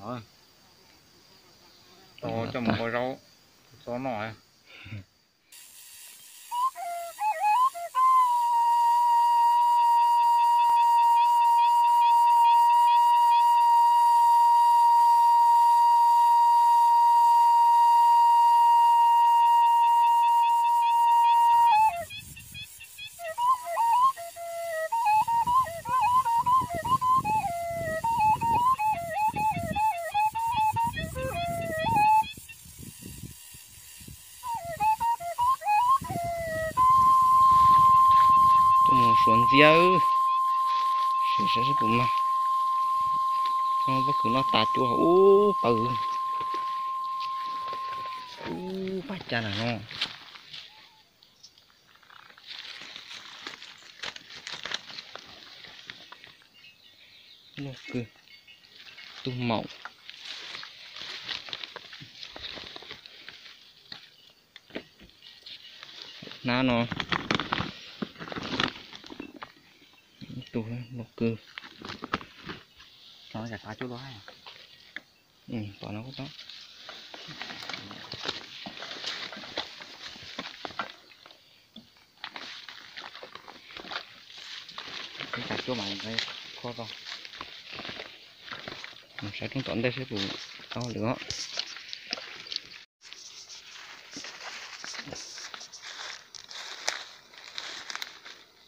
Tau coj mus ua zaub txob noj. Tuaj mus suav ntxiab, saib saib puas mag. Pob kws noj tas cua ub pawg, ub pab ca na no. Loj kawg, tug maum. Hnab no, tug loj kawg. Pom no kuj tau. Saib roob tom ntej saib puas tau lawm os.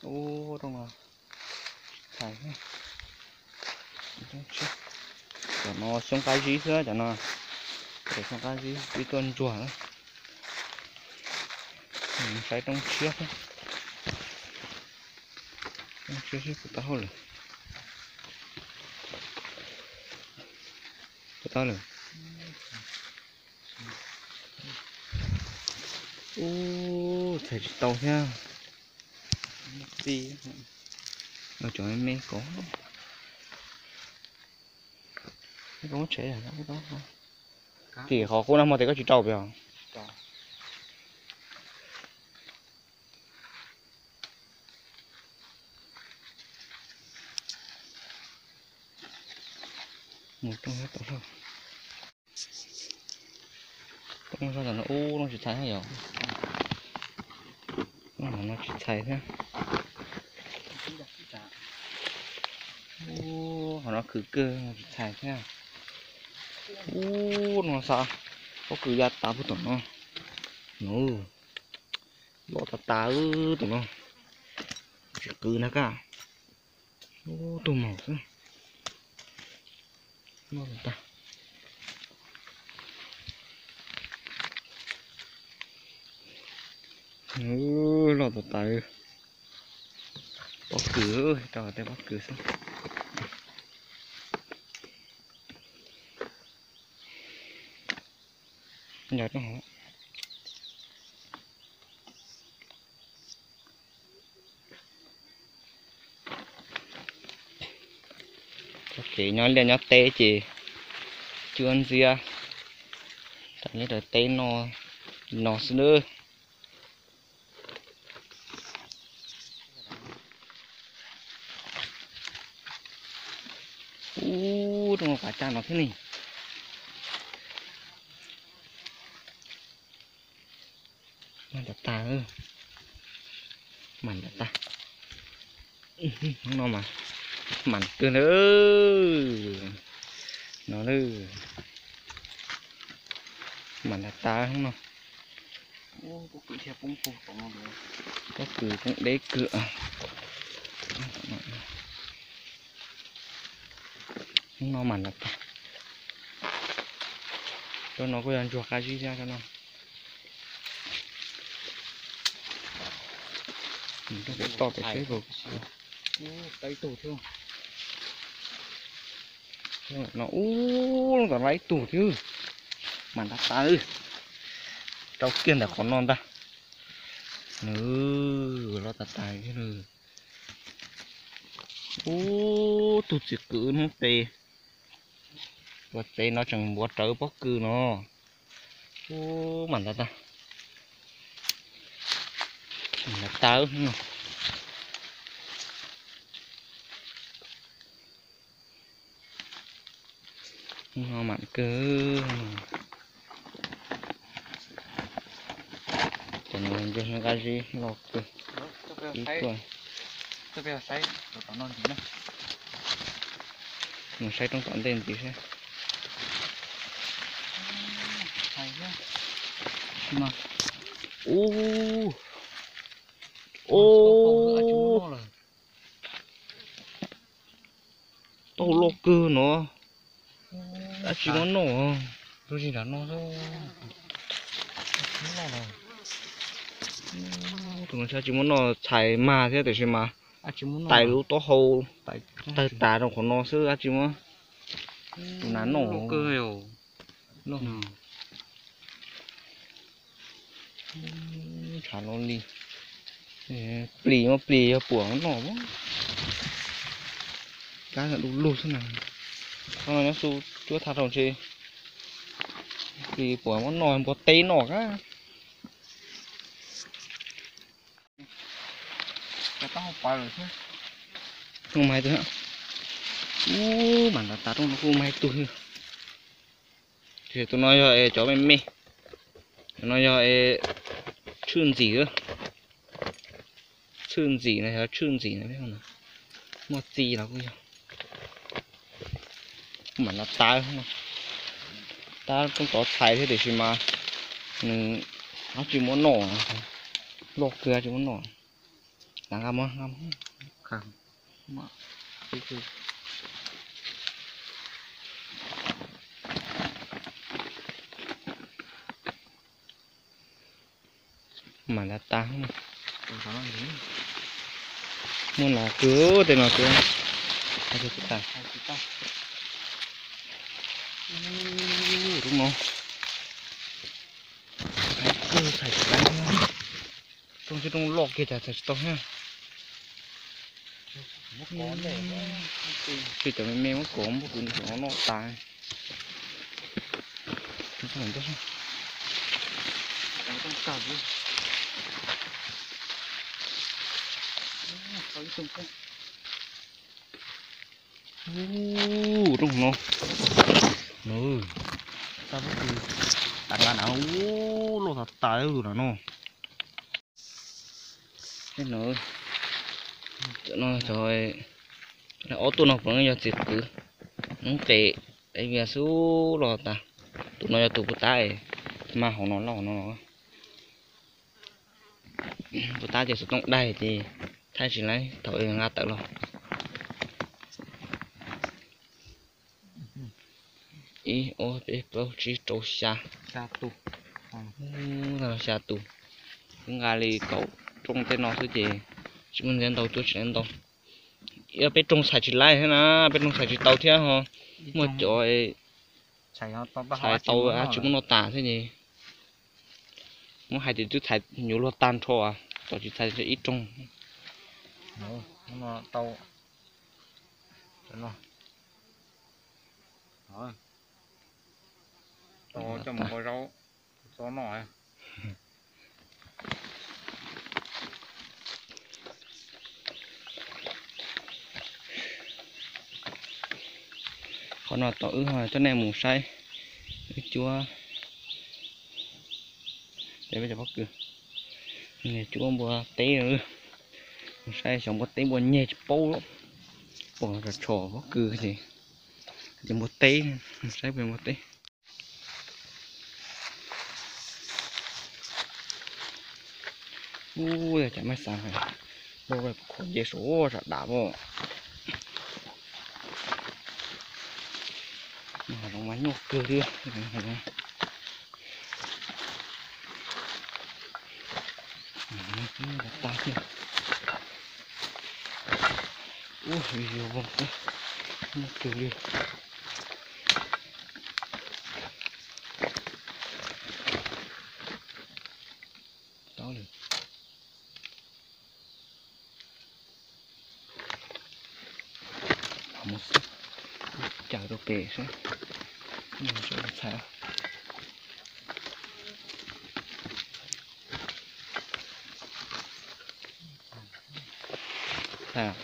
Ub, rooj no tsis txhais. Cov no xyoob qab zib xwb cov no. Cov xyoob qab zib twb tuaj ntsuag na. Saib rooj tshiab, rooj tshiab seb puas tau hauj lwm. Puas tau lawm? Ub, txhais tsis tau thiab. Cov me kov. Tim qhov qub nag hmo tes koj tsis rau pem os. Mus rooj tom, rooj tom no ub, rooj tsis txhais thiab yom. Rooj no tsis txhais thiab. Ub, qhov no khwv kawg, tsis txhais thiab. Ub, no xav pob kws ya tas puag tom no. Loj tas tas tom no. Tsis qw na kaj. Ub, tug maum xwb. Loj tas tas. Loj tas tas. Pob kws, rau tej pob kws xwb. Nyob rau hauv. Txoj kev nyob liaj nyob teb ces cuab ntxiab raws liaj raws teb no, no xwb nawb. Ub, rooj no kav caj no thiab ne. Mas ntav tas, mas ntav tas. No mas, mas kawg na. No, mas ntav tas no. Pob kws poob deb kawg. No mas ntav tas. Cov no kuj yog ntsuag qab zib thiab cov no. Rau pem toj pem seb puas. No ub, tam lab ib tug thiab. Mas ntav tas, rau kiag ntawm qhov no ntag. Nws loj tas tas thiab. Ub, tug txiv qws hnub tes, ua tsev no tseem npuav rawv pob kws no. Ub, mas ntav tas, ntav tas no. No mam kawg. Cov no ntsej nqaj zib loj kawg. Ib tuaj. Mus saib roob tom ntej ntxiv seb. Ub, ub, tau loj kawg no. Dab tsi muab noj. Tus no dab tsi muab noj, txhais mag thiab tiam sis mas tais lub taub hau tawg tas rau qhov no xwb, dab tsi muab tus nas noj. Tshav lo li. Plis mas plis yog puam muab noj. Kab du lug xwb na. Qhov no nyob xu cuab tha rau ntshe plis puam muab noj, npua teb noj kab. Ub, mas ntav tas rooj no kuj mas ib tug. Tus no yog es cov me me. Tus no yog es tshwj ntxim. Tshwj ntxim no yog tshwj ntxim no, muaj txi los kuj yog. Kuj mam ntav tas, tab rooj tod txhais thiab tiam sis mas nws dab tsi muab noj, loj kawg dab tsi muab noj. Nqa muab, nqa muab. Mam ntav tas. Muaj nas kawg tej no xwb. Tsis tas. Rooj no, rooj txhais tsis tau, rooj txhais rooj loj kiag cas txhais tsis tau thiab. Tsis cov me me muab kov muab kuv noj tas. Ub, rooj no, tas nqa na, ub, loj tas tas tus no no. Tej no, no cov ob tug no puav leej yog txiv kwv, noob qes, es vias xub los tas. Tus no yog tus puag ta, mas hauv no loj no. Puag ta ces xov tooj daig ces thaij tsis laib thaum nqa tawm los. Ib ob peb plaub tsib rau xya, xya tus. Wb nqa li kaum rooj tej no xwb ces tsis muaj ntxiv ntau, cuab tsis laib ntau. Yog peb rooj txhais tsis laib thiab na, peb rooj txhais tsis tau thiab ho. Muaj cov txhais tau tsis muab noj tas thiab ces muab hais tias twb txhais yuav luag tag nrho, cov tsis txhais ib rooj. Qhov no tom wb coj nej mus saib wb cuab, peb cov pob kws, cuab npua teb, mus saib xyov npua teb npua nyeg tsis paub, pom tshom pob kws ces npua teb, mus saib pem npua teb. Ub, yog cas maj xav hais, loj khov nce saum sab dav os. Hav zoov mas nyuaj kawg thiab. Tag thiab. Ub, yog voog xwb, nyuaj kawg li. Tau lawm. Mus xwb, caws rau pem seb, seb txhais. Txhais.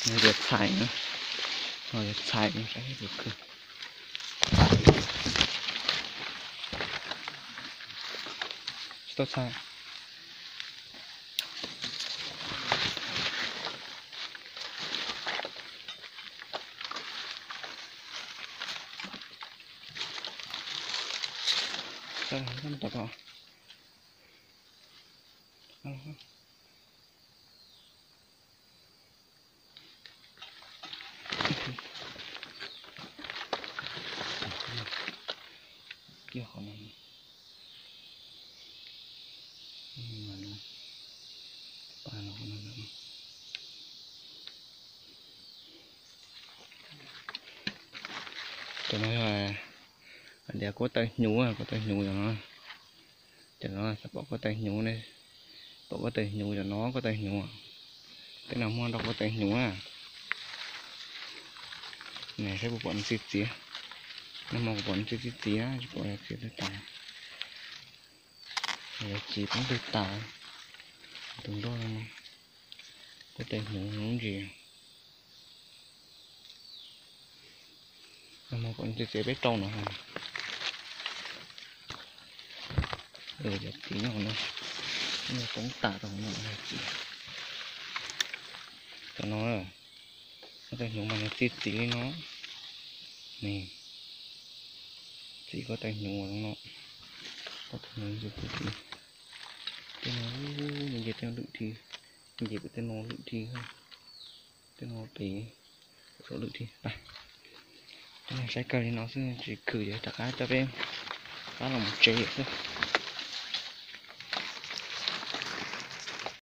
No yog txhais na, no yog txhais, saib puas khwv. Tsis tau txhais. Kiag qhov no. Cov no yog hais tias kuab taw hnyuv, kuab taw hnyuv cov no. Cov no xav pom kuab taw hnyuv ne, pom kuab taw hnyuv cov no, kuab taw hnyuv. Tej no muaj nrog kuab taw hnyuv na. Saib puas pom nws txiv txiv. Nag hmo kuv pom nws txiv txiv txiv na, tsis pom yog txiv twg tas. Yog txiv poob twg tas. Tus nrog no, kuab taw hnyuv lub ntsis. Nag hmo pom nws txiv txiv peb rau no. Cov txiv no, no poob tas rau no txiv. Cov no, kuab taw hnyuv mas nws txiv txiv li no. Ne, txiv kuab taw hnyuv no. Kuab taw hnyuv txiv txiv. Tej no, nce tej no lwm dhia, nce pem tej no lwm dhia, tej no pem saum lwm dhia. Saib kawg li no xwb, tsis khwv ces rov qab coj peb rov qab los mus tsev xwb.